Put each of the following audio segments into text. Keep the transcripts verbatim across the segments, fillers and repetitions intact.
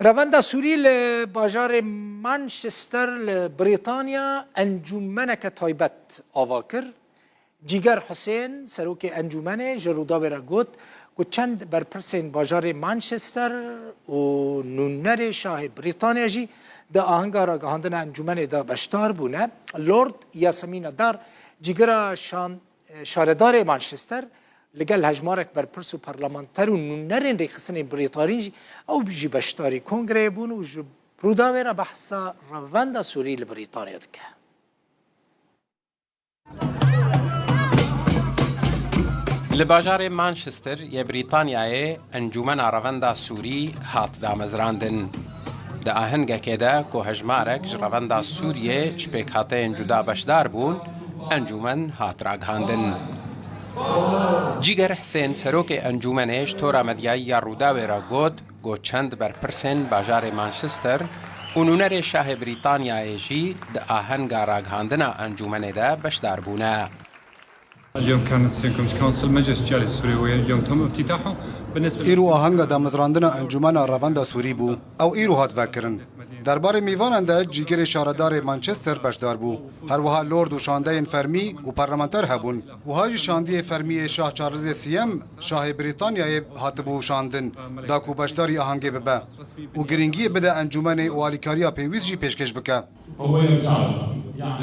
Revenda Sûrî li bajarê Manchester li Brîtanya encûmeneke taybet ava kir. Cîger Husên, serokê encûmenê, ji Rûdawê re got ku çend berpirsên bajarê Manchester û nûnerê şahê Brîtanya jî di ahenga ragihandina encûmenê de beşdar bûne. Lord Yasemina Dar, cîgira şan-, şaredarê Manchester, li gel hejmarek berpirs û parlamenter û nûnerên rêxistinên Brîtanî jî, ew jî beşdarî kongreyê bûn û ji Rûdawê re behsa revenda Sûrî li Brîtanya dike. Li bajarê Manchester yê Brîtanyayê Encûmena Revenda Sûrî hat damezrandin. Di ahengekê de ku hejmarek ji Revenda Sûriyê ji pêkhateyên cuda beşdar bûn, encûmen hat ragihandin. Cîger Hisên, serokê encûmenê, ji tora medyayî ya Rûdawê re got, ku çend berpirsên bajarê Manchester û nûnerê şahê Brîtanyayê jî di ahenga ragihandina encûmenê de beşdar bûne. اليوم كان نسخة كوميونتي كونسل مجلس الجالية السورية، واليوم تم افتتاحه. بالنسبة Îro ahenga damezrandina Encûmena Revenda Sûrî bû. Ew îro hat vekirin. Derbarê mêvanan de cîgirê şaredarê Manchester beşdar bû. Her wiha lord û şandeyên fermî û parlamenter hebûn. Wiha jî şandiyê fermî yê Şah Charlesê Siyem, şahê Brîtanyayê, hatibû şandin, da ku beşdarî ahengê bibe û girîngiyê bide encûmenê û alîkariya pêwîst jî pêşkêş bike.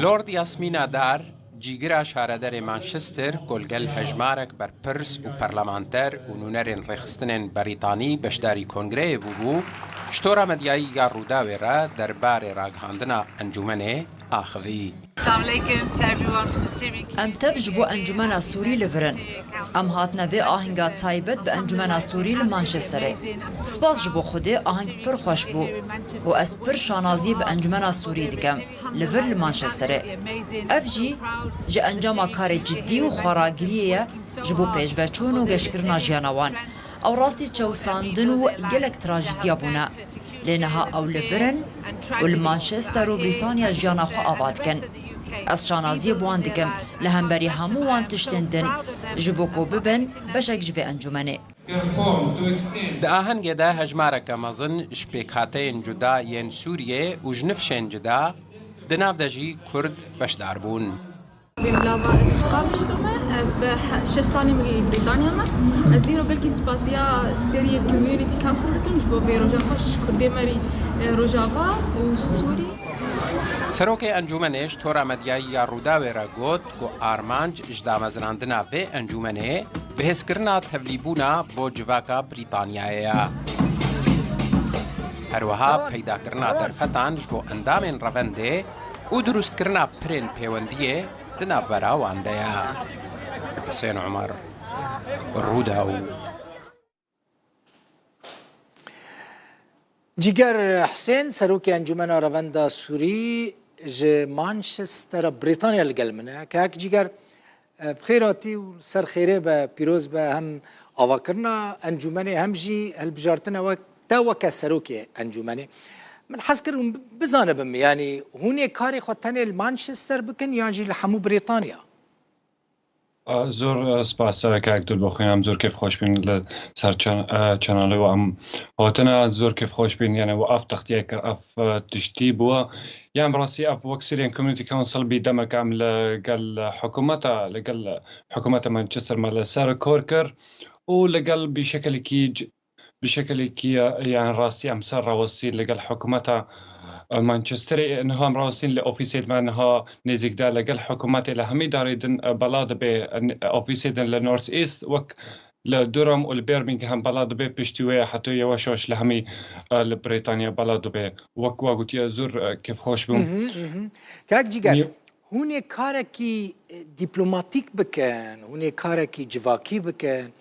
Lord Yasmina Dar, cîgira şaredarê Manchester, ku li gel hejmarek berpirs û parlamenter û nûnerên rêxistinên Brîtanî beşdarî kongreyê bûbû, ji tora medyayî ya Rûdawê re derbarê ragihandina encûmenê axivî. Assalamu alaikum to everyone from the Syrian community. Em tev ji bo Encûmena Sûrî li vir in. Em hatine vê ahenga taybet bi Encûmena Sûrî li Manchesterê. Spas ji bo Xwedê, aheng pir xweş bû û ez pir şanaziyê bi Encûmena Sûrî dikim li vir li Manchesterê. Ev jî ji encama karê cidî û xweragiriyê ye ji bo pêşveçûn û geşkirina jiyana wan. Ew rastî çewsandin û gelek trajidiya bûne. Lê niha ew li vir in û li Manchester û Brîtanya jiyana xwe ava dikin. Ez şanaziyê bi wan dikim li hemberî hemû wan tiştên din, ji bo ku bibin beşek ji vê encûmenê. Di ahengê de hejmareke mezin ji pêkhateyên cuda yên Sûriyê û ji nifşên cuda, di nav de jî Kurd beşdar bûn. Bêm lava eşqa biştime, ev he-, şeş salî min li Brîtanya me. Ez îro gelkî spasiya seriyê Community Council dikim ji bo vê roja xweş Kurdê me rî, e, Rojava û Sûrî. Serokê encûmenê ji tora medyayî ya Rûdawê re got ku armanc ji damezrandina vê encûmenê bihêzkirina tevlîbûna bo civaka Brîtanyayê ye. Her wiha peydakirina derfetan ji bo endamên revendê û dirustkirina pirên pêwendiyê di navbera wan de ye. Hisên Omer, Rûdaw. Cîger Hisên, serokê Encûmena Revenda Sûrî ji Manchester, Brîtanya li gel min e. Kak Cîger, e, bi xêr hatî û ser xêrê be, pîroz be, hem avakirina encûmenê hem jî hilbijartina we te weke serokê encûmenê. Min hez kir hûn bizanibim, yanî hûn ê karê xwe tenê li Manchester bikin yan jî li hemû Brîtanya? A, zor, a, spas, a, kak Dulbo xwîn, em zor kêfxweş bîn li ser çan-, a, çanalê we em hatine, zor kêfxweş bîn, yani we ev textiye kir, ev, a, tiştî bû. Yan bi rastî ev wek Syrian Community Council bî, demek em li gel hikûmeta, li gel hikûmeta Manchester me li ser kor kir û li gel bî şekelekî c-, bi şekelekî, yani rastî em ser rawestî li gel hikûmeta, e, Manchesterê, niha em rawestîn li ofîsê me niha nêzîk de li gel hikûmetê li hemî darê din, e, bela dibe, e, ofîsê din li North East wek li Durham û li Birmingham bela dibe, piştî wê heta yavaş yavaş li hemî, e, li Brîtanya bela dibe. Wek wa gotiye zor, e, kêfxweş bûm. Mhm, mhm. Kak Cîger, Hûn ê karekî, e, dîplomatîk bikin, hûn ê karekî civakî bikin,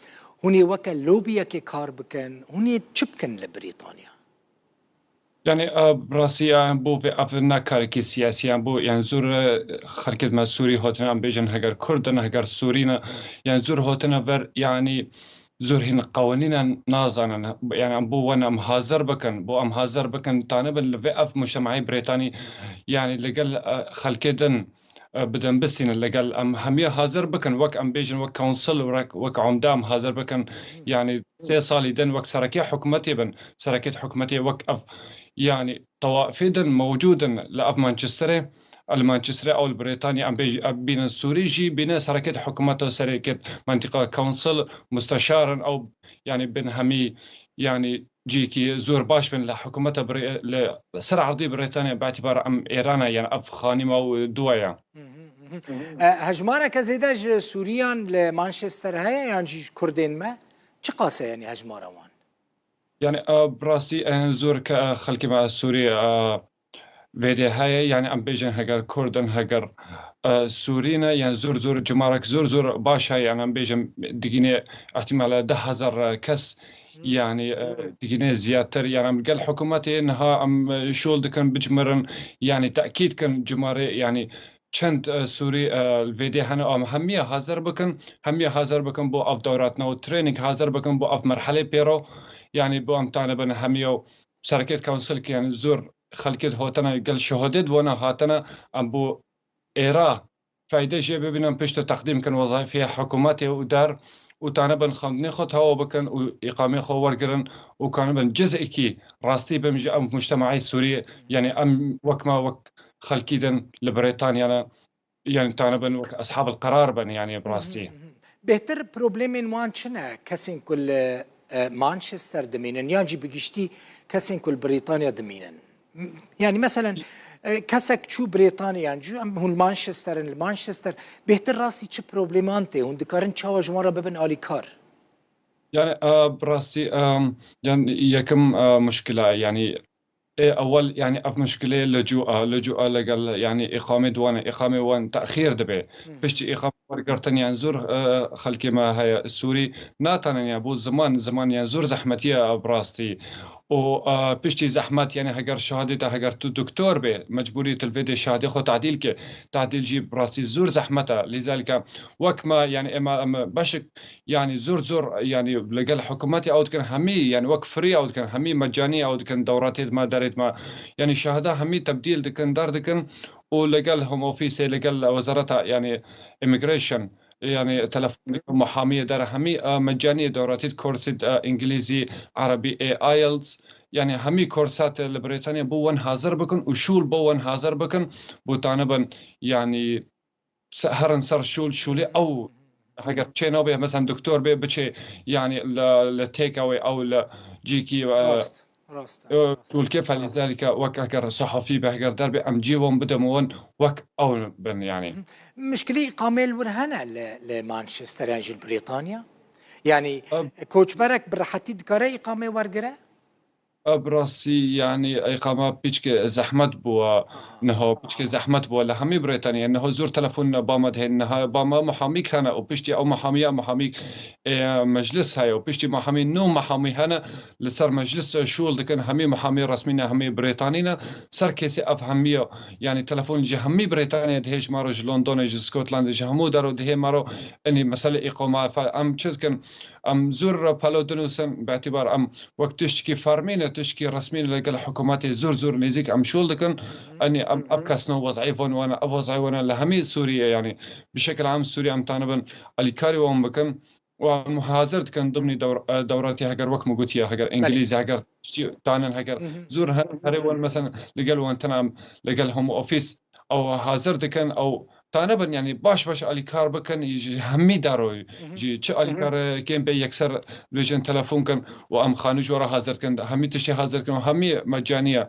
hûn ê weke lobiyekê kar bikin, hûn ê çi bikin li Brîtanya? Yani, e, bi rastî, e, bo vê ev ne karekî siyasî, yani bo, yani zor, e, xelkê me Sûrî hatine, em bêjin heger Kurd in, heger Sûrî ne, yani zor hatine ver, yani zor hîn qewanînan nazanin. Yani em bo wan em hazir bikin, bo em hazir bikin, tanibin li vê ev mujtemahî Brêtanî, yani li gel, e, xelkê din, e, bidin bisînin, legel em hemiya hazir bikin, wek em bêjin, wek council, wek, wek umda em hazir bikin, yani sê salî din wek serekê hikûmetê bin, serekê hikûmetê wek ev, yani tawafê din mewcûd in li ev Manchesterê, li Manchesterê ew li Brêtanya, em bêj-, em bînin Sûrî jî, bîne serekê hikûmet û serekê mentiqa council, musteşar in, ew yani bin hemî, yani cîkî zor baş bin li hikûmeta Brê-, li ser erdî Brêtanya, bi îtîbar em Êrana, yani ev xanîma û duwa ye. Hı hı, hı hı. E, hejmareke zêde ji Sûriyan li Manchester heye yan jî ji Kurdên me? Çiqas e, yani hejmara wan? Yani, e, bi rastî, e, zor ke, e, xelkê me Sûrî, e, vêdê heye, yani em bêjin heger Kurd in, heger, e, Sûrî ne, yani zor zor, cimarek zor zor baş heye, yani em bêjin digîne ihtimale deh hezar kes, yani, e, digîne ziyadtir, yani em gel hikûmetê niha em, e, şol dikin bicmirin, yani tekîd kin cimarê, yani çend, e, Sûrî, e, li vêdê hene, em hemiya hazir bikin, hemiya hazir bikin bo ev dewratina û training hazir bikin bo ev merhelê pêro, yani bo em tanibin hemiya sereket council ki, yani zor xelkê hotene gel şehadê di wana hatene, em bo êra feyde jê bibînin, pişt teqdîm kin wezayfê hikûmetê û der û tanibin xwendinê xwe tewa bikin û îqamê xwe wergirin û kanibin cizekî rastî bin ji ev mujtemaê Sûrî, yani em wek me wek xelkî din li Brêtanya ne, yani tanibin wek eshab el qerar bin, yani bi rastî. Bêhtir problemên wan çi ne? Kesên ku li, e, Manchester dimînin, yan jî bi giştî kesên ku li Brîtanya dimînin? M-, yani meselen, e, kesek çû Brêtanya, yan jî em hûn li Manchester in, li Manchester bêhtir rastî çi probleman tê? Hûn dikarin çawa ji wan re bibin alîkar? Yani, e, bi rastî, e, yani yekim, e, muşkila, yani ê ewel, yani ev muşkilê lecû a, lecû a legel, yani îqamê di wan e, îqamê wan texîr dibe. Piştî îqame wergirtin, yani zor, e, xelkê me heye Sûrî, natanin ya bo ziman, ziman yani zor zehmetî ye bi rastî. Û, e, piştî zehmet, yani heger şehadê te, heger tu doktor be, mecbûrî tu li vê dê şehadê xwe tadîl ke. Tadîl jî bi rastî zor zehmet e. Lîzalika wek me, yani êma em beşik, yani zor zor, yani legel hikûmetê ew dikin hemî, yani wek free ew dikin, hemî mecanî ew dikin, dewratê me, derê me. Yani şehada hemî tebdîl dikin, der dikin û legel Home Office, legel wezareta, yani immigration, yani telefon dikin, muhamiyê der hemî, e, mecanî dewratî, korsî, e, îngilîzî, erebî, e, IELTS, yani hemî korsat li Brêtanya bo wan hazir bikin û şûl bo wan hazir bikin, bo tanibin, yani se-, herin ser şûl, şûlê ew heger çê nabe, mesela doktor be, biçe, yani li, li take away ew li cîkî, e, Rast, rast, e, rast. Şûlkê felîzelike wek heger sehafî be, heger der be, em cî wan bidin wan wek ew bin, yani. Mişkilî îqamê li wir hene li, li Manchester yan jî li Brîtanya? Yani, Em. koçberek bi rehetî dikare îqamê wergire? Bi rastî, yani, îqama piçke zehmet bû, niha piçke zehmet bû li hemî Brîtanya. Niha zor telefon ba me dihên, niha ba me muhamîk hene û piştî ew muhamiya, muhamîk, ê, meclis heye û piştî muhamî, nû muhamî hene, li ser meclis şûl dikin, hemî muhamî resmî ne, hemî Brîtanî ne, ser kesê ev hemiya, yani, telefon ji hemî Brîtanya dihê ji me re, ji Londonê, ji Scotlandê, ji hemû dero dihê me re, enî mesele îqama, fe-, em çi dikin, em zor re pelo dinûsin, bi îtîbar em wek tiştkî fermî ne, tiştkî resmî ne, legel hikûmetê zor zor nêzîk em şûl dikin. Enî em, ev kesno wez'ê van wan e, ev wez'ê wan e li hemî Sûriyê, yanî bi şekil am Sûriye em tanibin alîkarî wan bikin û em hazir dikin dimnî dewr-, e, dewratî heger wek min gotiye, heger Belê. îngilîzî, heger tiştî tanin, heger zor her, herê wan, mesela, legel wan tena em, legel Home Office ew hazir dikin, ew tanibin, yani baş baş alîkar bikin, ji hemî daro, ji çi alîkar kêm be yekser bêjin telefon kin û em xanû ji we re hazir kin, hemî tiştê hazir kin û hemî mecanî ye.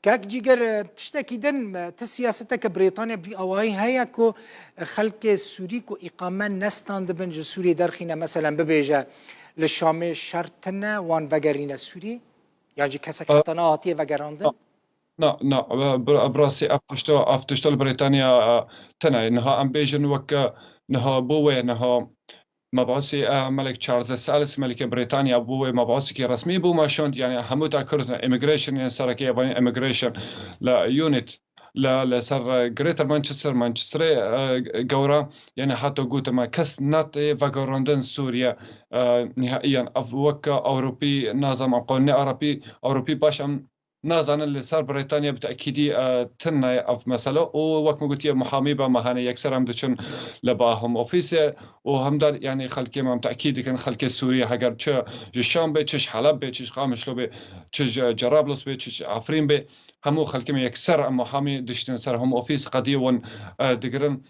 Kak Cîger, e, tiştekî din, e, ti siyaseteke Brêtanya bi awayî heye ku, e, xelkê Sûrî ku îqame nestandibin ji Sûriyê derxîne, meselen bibêje li Şamê şer tine, wan vegerîne Sûriyê? Yan jî kesek E, heta niha hatiye vegerandin? Na, na, e, bi, bi rastî ev tişta, ev tişta li Brîtanya, e, tune. Niha em bêjin wek, e, niha bo wê, niha mebasî, e, Melik Charles Salis, Melikê Brîtanya bo wê mebasikî resmî bû meşand, yani hemû te kurdin immigration, yani serekê evanî immigration li unit, li, li ser, e, Greater Manchester, Manchesterê, e, gewra, yani heta gotime kes nate vegerandin Sûriye, e, nihaiyan ev wek Ewropî, nazam em qanûnê Ewropî, Ewropî baş em nazanin li ser Brêtanya bi tekîdî, e, tune ev mesele û wek min gotiye muhamî be me hene yekser em diçin li ba Home Office û hemdar, yanî xelkê me em tekîd dikin, xelkê Sûriyê heger çi ji Şam be, çi ji Heleb be, çi ji Qamişlo be, çi ji Cerablus be, çi ji Efrîn be, hemû xelkê me yekser em muhamî diştin ser Home Office qediyê wan, e, digirin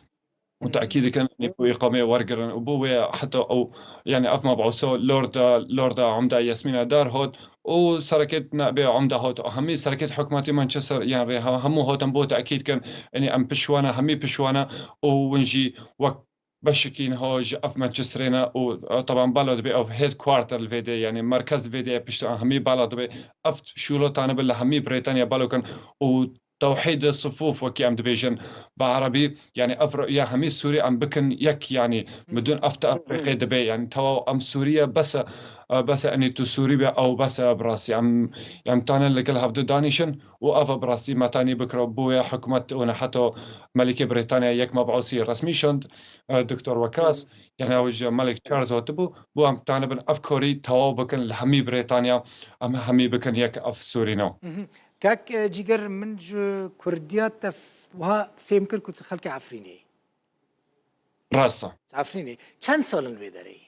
û tekîd dikin, yanî ku îqameyê wergirin û bo wê heta ew, yanî ev mebûsa Lorda, Lorda Umda Yasmîna Dar hot û serekêt nebê Umda hot û hemî serekêt hikûmetê Manchester, yanî rê he-, hemû hatin bo tekîd kin, yanî em pişwana, hemî pişwana û win jî wek beşekî niha ji ev Manchesterê ne û, e, teban bala dibe ev headquarter li vê de, yanî merkez li vê de pişt hemî bala dibe ev şûlo tane bi li hemî Brêtanya balo kin û tewhîd sifûf, wekî em dibêjin bi erebî, yanî ev rûya hemî Sûrî em bikin yek, yanî bidûn ev tefrîqê dibe, yanî tewaw em Sûriye bes e, bes e, enî tu Sûrî be, ew bes e, bi rastî em, em tane li gel hevdu danîşin û ev bi rastî metanî bikiro. Bûye hikûmet û ne heta Melikê Brêtanya yek mebûsî resmî şand, e, Doktor Wekas, yanî ew ji Melik Charles hatibû, bû em tanibin ev korî tewaw bikin li hemî Brêtanya, em hemî bikin yek ev Sûrî ne. Mhm. Kak, e, Cîger, min ji Kurdiya te f-, wiha fêm kir ku tu xelkê Efrînê yî. Rast e. Efrînê. Çend sal in vê derê yî?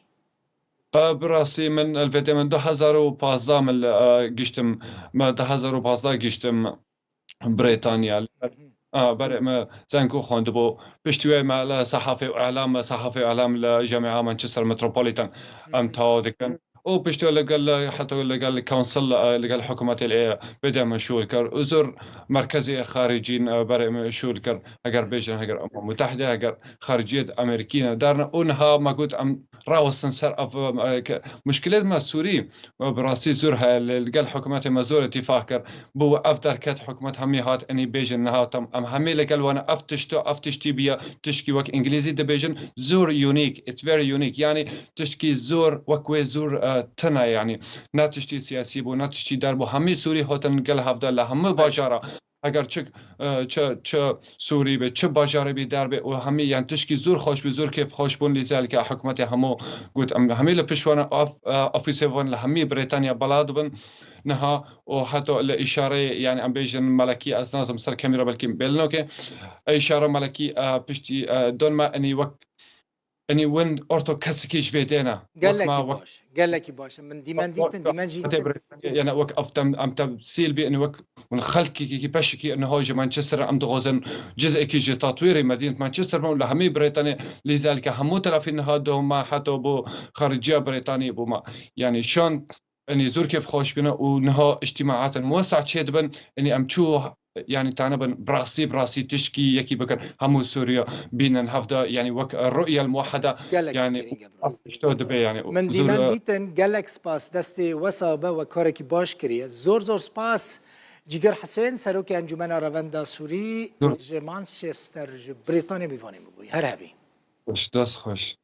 E, bi rastî min, elbetê min du hezar û pazdeh min li, e, giştim, me du hezar û pazdeh giştim Brêtanya. Mhm. E, berê me Zenko xwendibû. Piştî wê me li sehafê û îlam, me sehafê û îlam li Camia Manchester Metropolitan em Mhm. tewa dikin. û piştî li gel, heta li gel Council, e, li gel hikûmetê li ê bêde min şûl kir. Û zor merkezê xaricîn, e, berê min şûl kir. Heger bêjin, heger Umem Mutehde, heger xariciyet Amerîkî ne derne. Û niha me got em rawestin ser ev, e, ke, muşkilêt me Sûrî, e, bi rastî zor heye. Li, li gel hikûmetê me zor îtîfaq kir. Bû ev derket hikûmet hemî hat, enî bêjin niha tam. Em hemî li gel wan ev tişto, ev tiştî biya, tişkî wek îngilîzî dibêjin, zor unique, it's very unique. Yanî tişkî zor, wek wê zor, e, tune, yanî ne tiştî siyasî bû, ne tiştî der bû. Hemî Sûrî hatin gel hevde li hemû bajara. Eger çi, e, çi, çi Sûrî be, çi bajarê bî der be û hemî, yan tişkî zor xweş bî, zor kêf xweş bûn. Lîzalike hikûmetê hemû got, em hemî li pişt wan af-, e, ofîsê wan li hemî Brêtanya bela dibin. Niha û heta li îşareyê, yanî em bêjin melekî, ez nazim ser kamera belkî bêlinoke. Îşare melekî, e, piştî, e, don me, enî wek Enî win orto kesikî ji vê dêne. Gelekî baş. Gelekî baş. Min dîmen dîtin, dîmen jî. Yanî wek ev tem-, em temsîl bî, enî wek win xelkî ki, ki beşikî niha ji Manchester em dixwazin cizekî ji tatwîrê Medînet Manchester bû, li hemî Brêtanê lîzelke hemû terefî niha doma heta bo xariciya Brêtanê bûma. Yanî şan Enî zor kêf xweş bîne û niha îctîmaatên wesa çêdibin, enî em çû, yanî tanibin bi rastî, bi rastî tişkî yekî bikin, hemû Sûriya bînin hevda, yanî wek ru'yel muwahheda, Gelekî yanî girîng e, bi rastî. Ev tişto dibe, yanî Min zor dîmen dîtin, gelek spas, destê wesa be we karekî baş kiriye. Zor zor spas. Cîger Hisên, Serokê Encûmena Revenda Sûrî Zor. Ji Manchester, ji Brîtanê mîvanê min bûyî. Her hebî. Xweş, dest xweş.